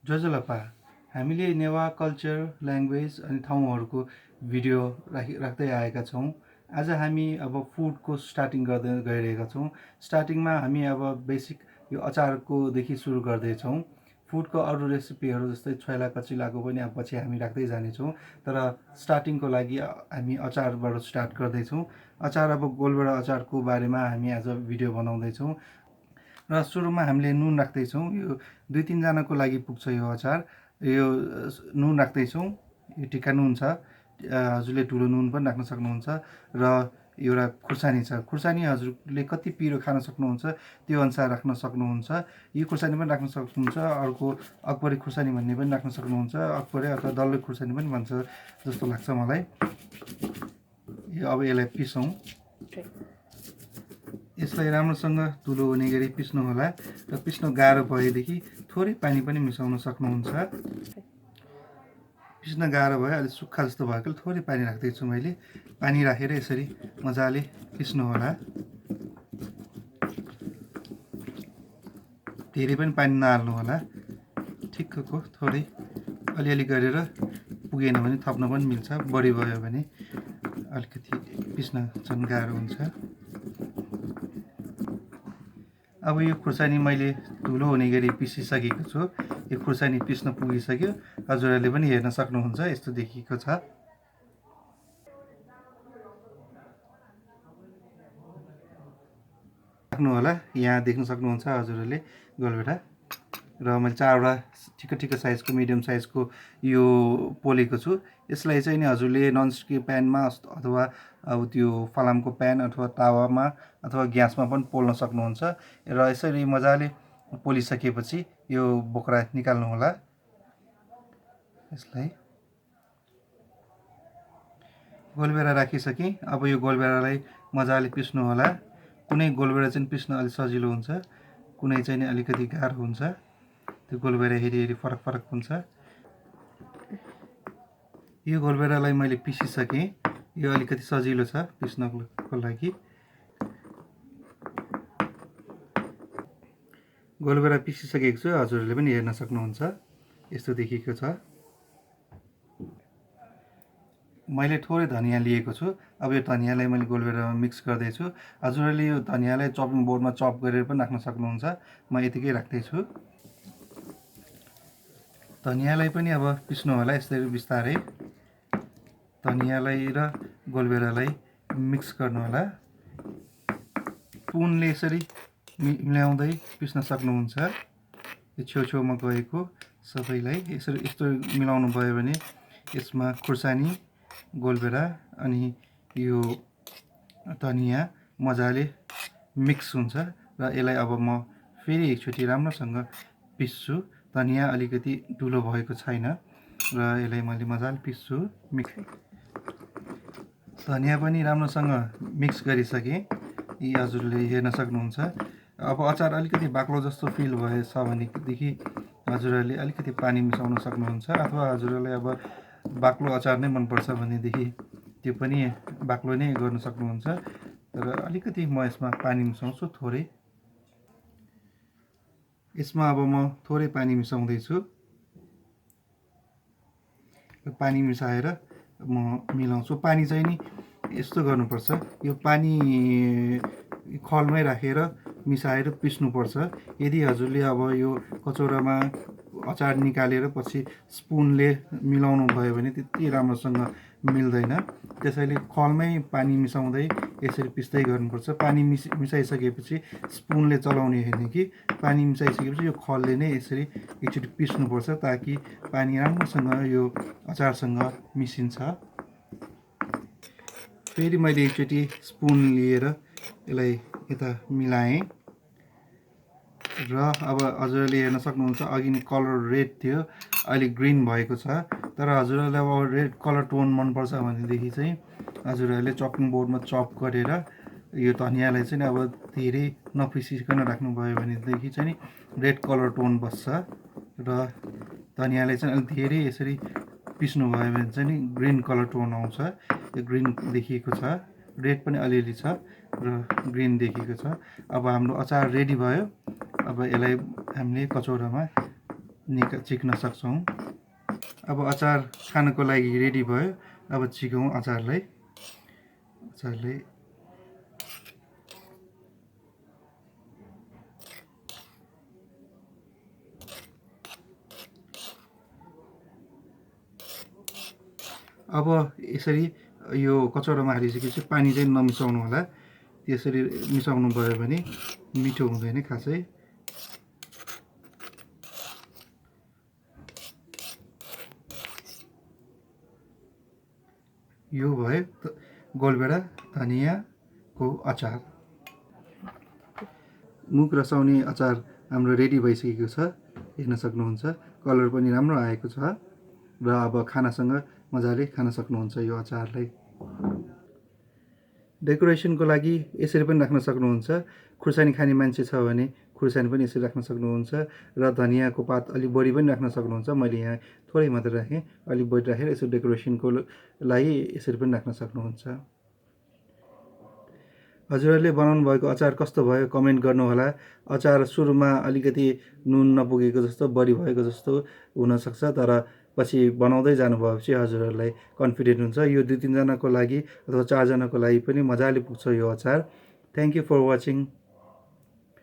जोजोलपा हामीले Newa culture language अनि ठाउँहरूको भिडियो राख्दै आएका छौँ। आज हामी अब फुडको स्टार्टिङ गर्दै गइरहेका छौँ। स्टार्टिङमा हामी अब बेसिक यो अचारकोदेखि सुरु गर्दैछौँ। फुडको अरू रेसिपीहरू जस्तै छोइला कचिलाको पनि अब पछि हामी राख्दै जानेछौँ। तर स्टार्टिङको लागि हामी अचारबाट स्टार्ट गर्दैछौँ। अचार अब गोलभेडा अचारको बारेमा हामी आज भिडियो बनाउँदैछौँ। र सुरुमा हामीले नुन राख्दैछौँ। यो 2-3 जनाको लागि पुग्छ यो अचार। यो नुन राख्दैछौँ। यो टिका नुन छ। हजुरले ठुलो नुन पनि राख्न सक्नुहुन्छ। र एउटा खुर्सानी छ। खुर्सानी हजुरले कति पिरो खान सक्नुहुन्छ त्यो अनुसार राख्न सक्नुहुन्छ। यो खुर्सानी पनि राख्न सक्नुहुन्छ। अर्को अकबरी खुर्सानी भन्ने पनि राख्न सक्नुहुन्छ। अकबरी अथवा डल्ले खुर्सानी पनि भन्छ जस्तो लाग्छ मलाई। यो अब यसलाई पिसौँ। यसलाई राम्रोसँग धुलो हुने गरी पिस्नुहोला। र पिस्न गाह्रो भएदेखि थोरै पानी पनि मिसाउन सक्नुहुन्छ। पिस्न गाह्रो भयो, अलिक सुक्खा जस्तो भएकोले थोरै पानी राख्दैछु मैले। पानी राखेर यसरी मजाले पिस्नुहोला। धेरै पनि पानी नहाल्नु होला, ठिक्कको थोरै अलिअलि गरेर पुगेन भने थप्न पनि मिल्छ। बढी भयो भने अलिकति पिस्न झन् गाह्रो हुन्छ। अब यो खुर्सानी मैले धुलो हुने गरी पिसिसकेको छु। यो खुर्सानी पिस्न पुगिसक्यो। हजुरहरूले पनि हेर्न सक्नुहुन्छ, यस्तो देखिएको छ। राख्नु होला, यहाँ देख्न सक्नुहुन्छ हजुरहरूले गोलभेडा। र मैले 4वटा ठिक्क ठिक्क साइजको मिडियम साइजको यो पोलेको छु। यसलाई चाहिँ नि हजुरले ननस्टिक प्यानमा अथवा अब त्यो फलामको प्यान अथवा तावामा अथवा ग्यासमा पनि पोल्न सक्नुहुन्छ। र यसरी मजाले पोलिसकेपछि यो बोक्रा निकाल्नु होला। यसलाई गोलभेडा राखिसकेँ। अब यो गोलभेडालाई मजाले पिस्नु होला। कुनै गोलभेडा चाहिँ पिस्न अलिक सजिलो हुन्छ, कुनै चाहिँ नि अलिकति गाह्रो हुन्छ। त्यो गोलभेडा हेरी फरक फरक हुन्छ। यो गोलभेडालाई मैले पिसिसकेँ। यो अलिकति सजिलो छ पिस्नको लागि। गोलभेडा पिसिसकेको छु, हजुरहरूले पनि हेर्न सक्नुहुन्छ, यस्तो देखिएको छ। मैले थोरै धनियाँ लिएको छु। अब यो धनियाँलाई मैले गोलभेडामा मिक्स गर्दैछु। हजुरहरूले यो धनियाँलाई चपिङ बोर्डमा चप गरेर पनि राख्न सक्नुहुन्छ। म यतिकै राख्दैछु। धनियाँलाई पनि अब पिस्नु होला यसरी बिस्तारै। धनियाँलाई र गोलभेडालाई मिक्स गर्नु होला। स्पुनले यसरी मिलाउँदै पिस्न सक्नुहुन्छ। यो छेउछेउमा गएको सबैलाई यसरी यस्तो मिलाउनु भयो भने यसमा खुर्सानी, गोलभेडा अनि यो धनियाँ मजाले मिक्स हुन्छ। र यसलाई अब म फेरि एकचोटि राम्रोसँग पिस्छु। धनियाँ अलिकति ठुलो भएको छैन र यसलाई मैले मजाले पिस्छु। धनियाँ पनि राम्रोसँग मिक्स गरिसकेँ। यी हजुरले हेर्न सक्नुहुन्छ। अब अचार अलिकति बाक्लो जस्तो फिल भएछ भनेदेखि हजुरहरूले अलिकति पानी मिसाउन सक्नुहुन्छ। अथवा हजुरहरूलाई अब बाक्लो अचार नै मनपर्छ भनेदेखि त्यो पनि बाक्लो नै गर्न सक्नुहुन्छ। र अलिकति म यसमा पानी मिसाउँछु थोरै। यसमा अब म थोरै पानी मिसाउँदैछु। पानी मिसाएर म मिलाउँछु। पानी चाहिँ नि यस्तो गर्नुपर्छ, यो पानी खलमै राखेर मिसाएर पिस्नुपर्छ। यदि हजुरले अब यो कचौरामा अचार निकालेर पछि स्पुनले मिलाउनु भयो भने त्यति राम्रोसँग मिल्दैन। त्यसैले खलमै पानी मिसाउँदै यसरी पिस्दै गर्नुपर्छ। पानी मिसाइसकेपछि स्पुनले चलाउने होइन कि पानी मिसाइसकेपछि यो खलले नै यसरी एकचोटि पिस्नुपर्छ, ताकि पानी राम्रोसँग यो अचारसँग मिसिन्छ। फेरि मैले एकचोटि स्पुन लिएर यसलाई यता मिलाएँ। र अब हजुरहरूले हेर्न सक्नुहुन्छ, अघि नै कलर रेड थियो, अहिले ग्रिन भएको छ। तर हजुरहरूलाई अब रेड कलर टोन मनपर्छ भनेदेखि चाहिँ हजुरहरूले चपिङ बोर्डमा चप गरेर यो धनियाँलाई चाहिँ अब धेरै नपिसिकन राख्नुभयो भनेदेखि चाहिँ रेड कलर टोन बस्छ। र धनियाँलाई चाहिँ अलिक धेरै यसरी पिस्नुभयो भने चाहिँ नि ग्रिन कलर टोन आउँछ। यो ग्रिन देखिएको छ, रेड पनि अलिअलि छ र ग्रिन देखिएको छ। अब हाम्रो अचार रेडी भयो। अब यसलाई हामीले कचौरामा चिक्न सक्छौँ। अब अचार खानको लागि रेडी भयो। अब चिकौँ अचारलाई। अब यसरी यो कचौरामा हालिसकेपछि पानी चाहिँ नमिसाउनु होला। त्यसरी मिसाउनु भयो भने मिठो हुँदैन खासै। यो भयो गोलभेडा धनियाँको अचार। मुख रसाउने अचार हाम्रो रेडी भइसकेको छ। हेर्न सक्नुहुन्छ कलर पनि राम्रो आएको छ र अब खानासँग मजाले खान सक्नुहुन्छ यो अचारलाई। डेकोरेसनको लागि यसरी पनि राख्न सक्नुहुन्छ। खुर्सानी खाने मान्छे छ भने खुर्सानी पनि यसरी राख्न सक्नुहुन्छ र धनियाँको पात अलिक बढी पनि राख्न सक्नुहुन्छ। मैले यहाँ थोरै मात्र राखेँ। अलिक बढी राखेर यसो डेकोरेसनको लागि यसरी पनि राख्न सक्नुहुन्छ। हजुरहरूले बनाउनु भएको अचार कस्तो भयो कमेन्ट गर्नुहोला। अचार सुरुमा अलिकति नुन नपुगेको जस्तो बढी भएको जस्तो हुनसक्छ, तर पछि बनाउँदै जानुभएपछि हजुरहरूलाई कन्फिडेन्ट हुन्छ। यो 2-3 जनाको लागि अथवा 4 जनाको लागि पनि मजाले पुग्छ यो अचार। Thank you for watching.